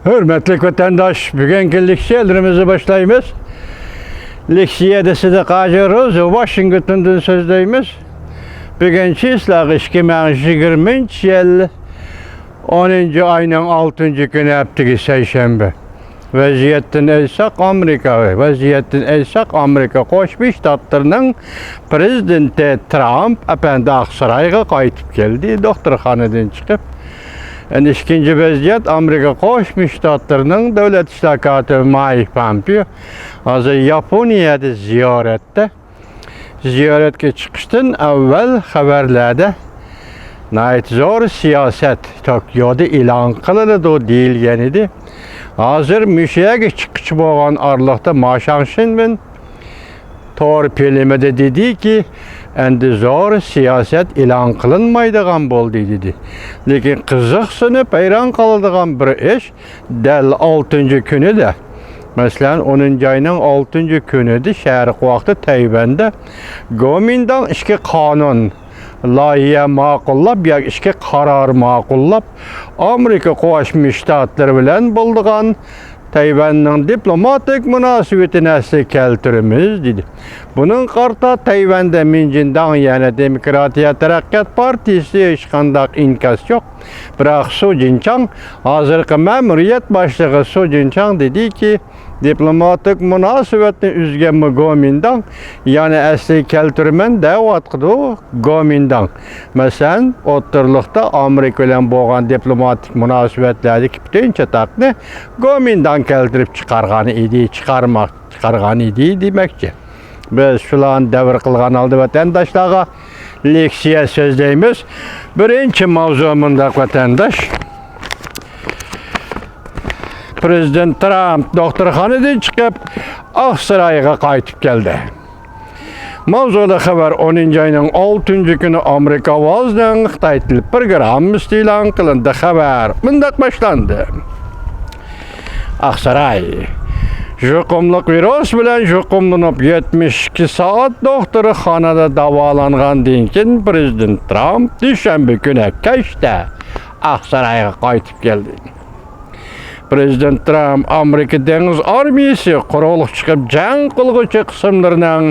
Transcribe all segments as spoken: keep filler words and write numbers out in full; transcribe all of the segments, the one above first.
ھۆرمەتلىك ۋەتەنداش، بۈگۈنكى لېكسىيەلىرىمىزنى باشلايمىز. لېكسىيەدە سىدىق ھاجى روزى، ۋاشىنگتوندىن سۆزلەيمىز. بۈگۈن چىسلاغا ئىككى مىڭ يىگىرمىنچى يىل ئونىنچى ئاينىڭ ئالتىنچى كۈنى، ھەپتىگە سەيشەنبە. ۋەزىيەتتىن ئېيتساق، ئامېرىكا، ۋەزىيەتتىن ئېيتساق، ئامېرىكا قوشما شتاتلىرىنىڭ پرېزىدېنتى ترامپ ئەپەندى ئاقسارايغا قايتىپ كەلدى، دوختۇرخانىدىن چىقىپ. ئەنە ئىككىنچى ۋەزىيەت، ئامېرىكا قوشما شتاتلىرىنىڭ دۆلەت ئىشلار كاتىپى مايك پامپېئو ھازىر ياپونىيەدە زىيارەتتە. زىيارەتكە چىقىشتىن ئەۋۋەل خەۋەرلەردە ناھايىتى زور سىياسەت توكيودا ئېلان قىلىنىدۇ دېيىلگەن ئىدى. ھازىر مۇشۇ يەرگە چىققۇچە بولغان ئارىلىقتا ما شاڭشىنمىن تور فىلىمىدە دېدىكى، ئەمدى زور سىياسەت ئېلان قىلىنمايدىغان بولدى دېدى. لېكىن قىزىقسىنىپ ھەيران قالىدىغان بىر ئىش، دەل ئالتىنچى كۈنىدە، مەسىلەن، ئونىنچى ئاينىڭ ئالتىنچى كۈنىدە شەرقىي ۋاقىتتا تەيۋەندە گومىنداڭ ئىچكى قانۇن لايىھە ماقۇللاپ ياكى ئىچكى قارار ماقۇللاپ، ئامېرىكا قوشما شتاتلىرى بىلەن بولىدىغان تەيۋەننىڭ دىپلوماتىك مۇناسىۋىتىنى ئەسلىگە كەلتۈرىمىز، دېدى. بۇنىڭغا قارىتا تەيۋەندە مىنجىنداڭ، يەنى دېموكراتىيە تەرەققىيات پارتىيىسى، ھېچقانداق ئىنكاس يوق. بىراق سۇ جىنچاڭ، ھازىرقى مەمۇرىيەت باشلىقى سۇ جىنچاڭ دېدىكى، دىپلوماتىك مۇناسىۋەتنى ئۈزگەنمۇ گومىنداڭ، يەنى ئەسلىگە كەلتۈرىمەن دەۋاتقىدۇ گومىنداڭ. مەسىلەن، ئوتتۇرىلىقتا ئامېرىكا بىلەن بولغان دىپلوماتىك مۇناسىۋەتلەردىكى پۈتۈن چاتاقنى گومىنداڭ كەلتۈرۈپ چىقارغان ئىدى، چىقارماق، چىقارغان ئىدى دېمەكچى. بىز شۇلارنى دەۋر قىلغان ھالدا ۋەتەنداشلارغا لېكسىيە سۆزلەيمىز. بىرىنچى ماۋزۇ مۇنداق، ۋەتەنداش. پرېزىدېنت ترامپ دوختۇرخانىدىن چىقىپ، ئاقسارايغا قايتىپ كەلدى. ماۋزۇلۇق خەۋەر: ئونىنچى ئاينىڭ ئالتىنچى كۈنى ئامېرىكا ئاۋازىنىڭ خىتاي تىل پروگراممىسىدا ئېلان قىلىندى. خەۋەر مۇنداق باشلاندى. ئاقساراي. يۇقۇملۇق ۋىرۇس بىلەن يۇقۇملىنىپ، يەتمىش ئىككى سائەت دوختۇرخانىدا داۋالانغاندىن كېيىن، پرېزىدېنت ترامپ دۈشەنبە كۈنى كەچتە ئاقسارايغا قايتىپ كەلدى. پرېزىدېنت ترامپ ئامېرىكا دېڭىز ئارمىيىسى قۇرۇقلۇققا چىقىپ جەڭ قىلغۇچى قىسىملىرىنىڭ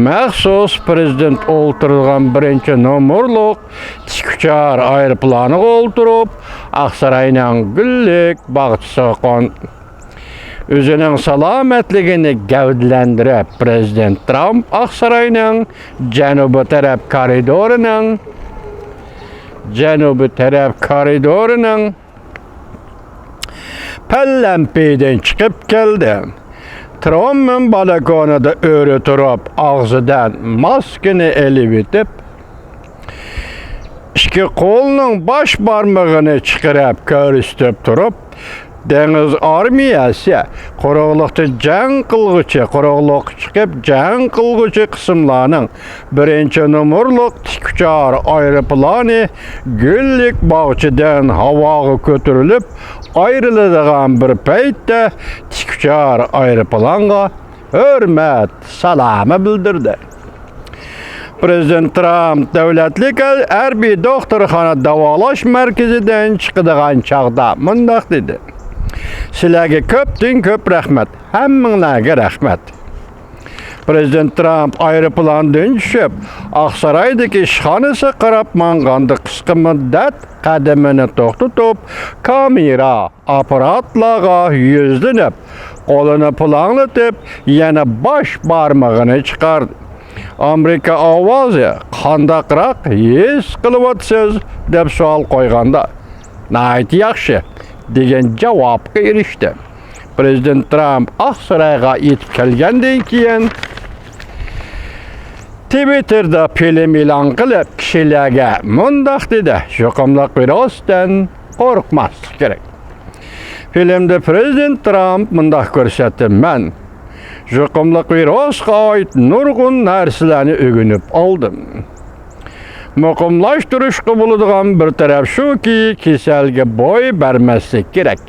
مەخسۇس پرېزىدېنت ئولتۇرىدىغان بىرىنچى نومۇرلۇق تىكئۇچار ئايروپىلانىغا ئولتۇرۇپ، ئاقساراينىڭ گۈللۈك باغچىسىغا قوندى. ئۆزىنىڭ سالامەتلىكىنى گەۋدىلەندۈرۈپ، پرېزىدېنت ترامپ ئاقساراينىڭ جەنۇبىي تەرەپ كارىدورىنىڭ، جەنۇبىي تەرەپ كارىدورىنىڭ پەللەمپىيىدىن چىقىپ كەلدى. ترامپ بالكونىدا ئۆرە تۇرۇپ، ئاغزىدىن ماسكىنى ئېلىۋېتىپ، ئىككى قولىنىڭ باش بارمىقىنى چىقىرىپ كۆرسىتىپ تۇرۇپ، دېڭىز ئارمىيەسى قۇرۇقلۇقتا جەڭ قىلغۇچى، قۇرۇقلۇققا چىقىپ جەڭ قىلغۇچى قىسىملارنىڭ بىرىنچى نومۇرلۇق تىكئۇچار ئايروپىلانى گۈللۈك باغچىدىن ھاۋاغا كۆتۈرۈلۈپ ئايرىلىدىغان بىر پەيتتە، تىكئۇچار ئايروپىلانغا ھۆرمەت سالامى بىلدۈردى. پرېزىدېنت ترامپ دۆلەتلىك ھەربىي دوختۇرخانا داۋالاش مەركىزىدىن چىقىدىغان چاغدا مۇنداق دېدى: سىلەرگە كۆپتىن كۆپ رەھمەت، ھەممىڭلارغا رەھمەت. پرېزىدېنت ترامپ ئايروپىلاندىن چۈشۈپ، ئاقسارايدىكى ئىشخانىسىغا قاراپ ماڭغاندا، قىسقا مۇددەت قەدىمىنى توختىتىپ، كامېرا ئاپپاراتلارغا يۈزلىنىپ، قولىنى پۇلاڭلىتىپ، يەنە باش بارمىقىنى چىقاردى. ئامېرىكا ئاۋازى قانداقراق ھېس قىلىۋاتىسىز؟ دەپ سوئال قويغاندا، ناھايىتى ياخشى دېگەن جاۋابقا ئېرىشتى. پرېزىدېنت ترامپ ئاقسارايغا يېتىپ كەلگەندىن كېيىن، تىۋىتتېردا فىلىم ئېلان قىلىپ، كىشىلەرگە مۇنداق دېدى: يۇقۇملۇق ۋىرۇستىن قورقماسلىق كېرەك. فىلىمدە پرېزىدېنت ترامپ مۇنداق كۆرسەتتى: مەن يۇقۇملۇق ۋىرۇسقا ئائىت نۇرغۇن نەرسىلەرنى ئۆگىنىپ ئالدىم. مۇقىملاشتۇرۇشقا بولىدىغان بىر تەرەپ شۇكى، كېسەلگە بوي بەرمەسلىك كېرەك.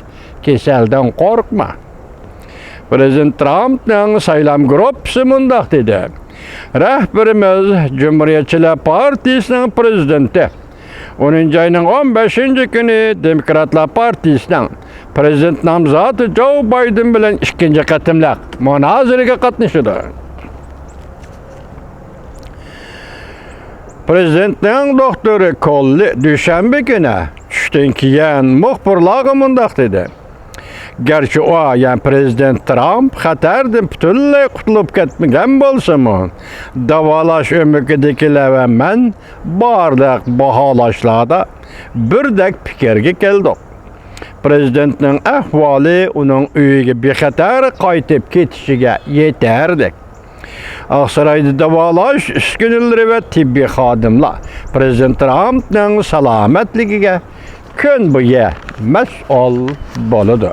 كېسەلدىن قورقما. پرېزىدېنت ترامپنىڭ سايلام گۇرۇپپىسى مۇنداق دېدى: رەھبىرىمىز، جۇمھۇرىيەتچىلەر پارتىيىسىنىڭ پرېزىدېنتى ئونىنچى ئاينىڭ ئون بەشىنچى كۈنى دېموكراتلار پارتىيىسىنىڭ پرېزىدېنت نامزاتى جو بايدېن بىلەن ئىككىنچى قېتىملىق مۇنازىرىگە قاتنىشىدۇ. پرېزىدېنتنىڭ دوختۇرى كوللى دۈشەنبە كۈنى چۈشتىن كېيىن مۇخبىرلارغا مۇنداق دېدى: گەرچە ئۇ، يەنى پرېزىدېنت ترامپ خەتەردىن پۈتۈنلەي قۇتۇلۇپ كەتمىگەن بولسىمۇ، داۋالاش ئۆمىكىدىكىلەر ۋە مەن بارلىق باھالاشلاردا بىردەك پىكىرگە كەلدۇق. پرېزىدېنتنىڭ ئەھۋالى ئۇنىڭ ئۆيىگە بىخەتەر قايتىپ كېتىشىگە يېتەرلىك. ئاقسارايدا داۋالاش ئۈسكۈنىلىرى ۋە تېببىي خادىملار پرېزىدېنت ترامپنىڭ سالامەتلىكىگە كۈن بويى مەسئۇل بولىدۇ.